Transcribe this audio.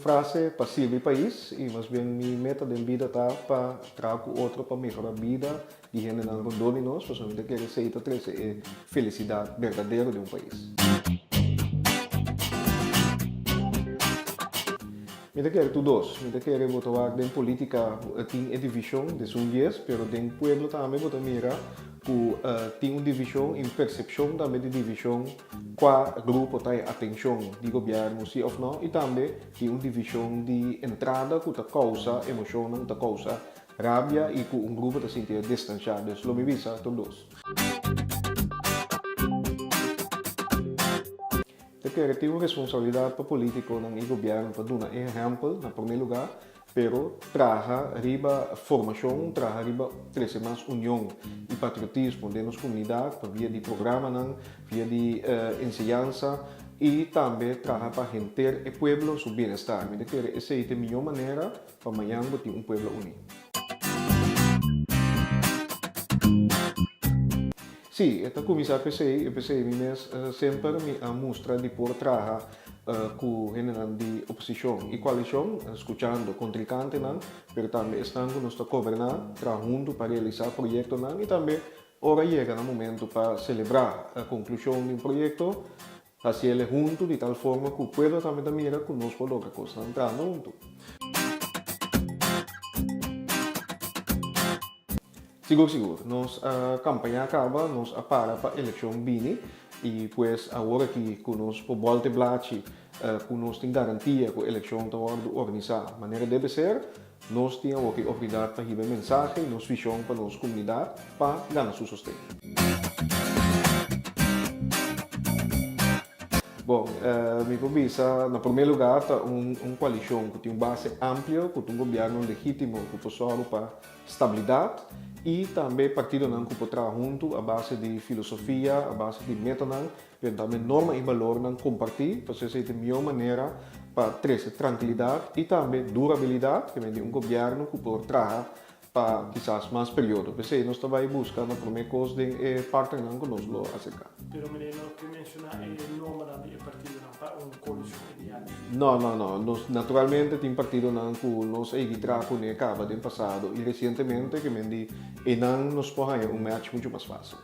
frase pa sirbi pais y mas bien mi meta den bida ta pa traha cu otro pa mehora bida di hendenan rondó di nos pasobra mi ta kere esey ta trece e felicidad berdadero den un pais. Mi ta kere tur dos. Mi ta kere bo ta wak den politica tin e division desun dies pero den pueblo tambe bo ta mira cu tin un division y un percepcion tambe di division cua grupo ta e atencion di gobierno si of no y tambe tin un division di entrada cu ta causa emocionnan ta causa Rabia y cu un grupo ta sinti e distancia, dus lo mi bisa tur dos. Ta kere tin un responsabilidad pa politiconan y gobierno pa duna e ehempel na prome lugar, pero traha riba formacion, traha riba trece mas union y patriotismo den nos comunidad pa via di programanan, via di enseñansa y tambe traha pa henter e pueblo su bienestar. Mi ta kere esey ta e miyo manera Pa mañan bo tin un pueblo uní. Sí, e ta kuminsá p'esei i p'esei mi mes semper mi a mustra di por traha ku hendenan di oposishon i koalishon, skuchando kontrikantenan, pero tambe esnan ku nos ta goberná, traha huntu pa realisá proyektonan i tambe ora yega na momentu pa selebrá konklushon di un proyekto, Hasiel huntu di tal forma ku pueblo tambe ta mira ku nos por logra kosnan trahando huntu. Sigur sigur, nos a kampaña kaba, nos a para pa elekshon bini i pues awor aki ku nos por bòlta e blachi ku nos tin garantia ku elekshon ta wòrdu organisá manera debe ser, Nos tin awor e oportunidat pa hiba e mensahe i nos vishon pa nos komunidat pa gana su sosten. Bon, mi por bisa na promé lugá ta un un koalishon ku tin un base amplio, ku ta un gobièrnu legítimo ku por sòru pa stabilidat i tambe partidonan ku por traha huntu a base di filosofia, a base di metanan Pero tambe norma i balornan kompartí, pasobra esei ta e mihó manera pa trese trankilidat i tambe durabilidat ke men di un gobièrnu ku por traha pa kisas mas periodo. P'esei nos ta bai buska na promé kos den e partnernan ku nos lo aserká. Pero meneer no ke menshoná e nombernan di e partidonan pa un koalishon ideal? No, no, no. Nos naturalmente tin partidonan ku nos a yegi traha kuné kaba den pasado i resientemente ke men di einan nos por haña un match muchu mas fásil.